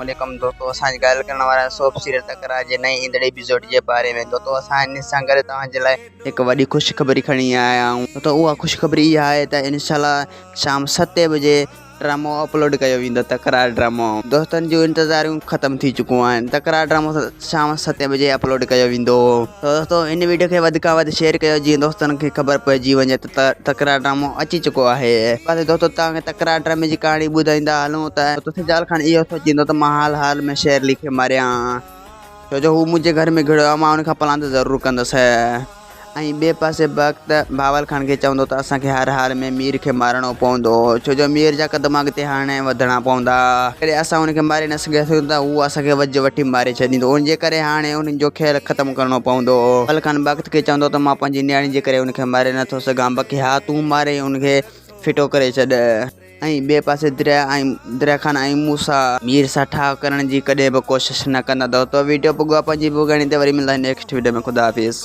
عليڪم دوستو اسان اڄ ڳالهه ڪرڻ وارا آهيون سوپ سيريل تڪرار جي نئين ايندڙ ايپيسوڊ جي باري ۾ دوستو اسان ان سان گڏ توهان جي لاء هڪ وڏي خوشخبري کڻي آيا آهيون دوستو اها خوشخبري اها آهي ته انشاء الله شام ستين بجي ڊرامو اپلوڊ ڪيو ويندو تڪرار ڊرامو دوستن جون انتظاريون ختم ٿي چڪون آهن تڪرار ڊرامو شام ستين بجي اپلوڊ ڪيو ويندو دوستو ان ويڊيو کي وڌ کان وڌ شيئر ڪيو جيئن دوستن کي خبر پئجي وڃي ته تڪرار ڊرامو اچي چڪو آهي پاسي دوستو توهان کي تڪرار ڊرامي جي ڪهاڻي ٻڌائيندا هلون ته دوستو سجال خان اهو سوچيندو ته مان حال حال ۾ شير علي کي ماريان ڇو جو هو منهنجي گهر ۾ گهڙيو آهي مان ان کان پلاند ضرور ڪندس ۽ ٻئي پاسي بخت بهاول خان کي چوندو ته اسان کي هر حال ۾ مير کي مارڻو پوندو، ڇو جو مير جا قدم اڳتي هاڻي وڌڻا پوندا. جيڪڏهن اسان ان کي ماري نه سگهياسين ته هو اسان کي وجهه وٺي ماري ڇڏيندو، ان جي ڪري هاڻي ان جو کيل ختم ڪرڻو پوندو. بهاول خان بخت کي چوندو ته مان پنهنجي نياڻي جي ڪري ان کي ماري نه ٿو سگهان، باقي ها تون ماري ان کي ڦٽو ڪري ڇڏ. ۽ ٻئي پاسي دريا ۽ دريا خان ۽ موسيٰ مير سان ٺاهه ڪرڻ جي ڪڏهن به ڪوشش نه ڪندا. دوستو ويڊيو پڳو آ پنهنجي پڳاڻي تي وري ملنداسين نيڪسٽ ويڊيو ۾ خدا حافظ.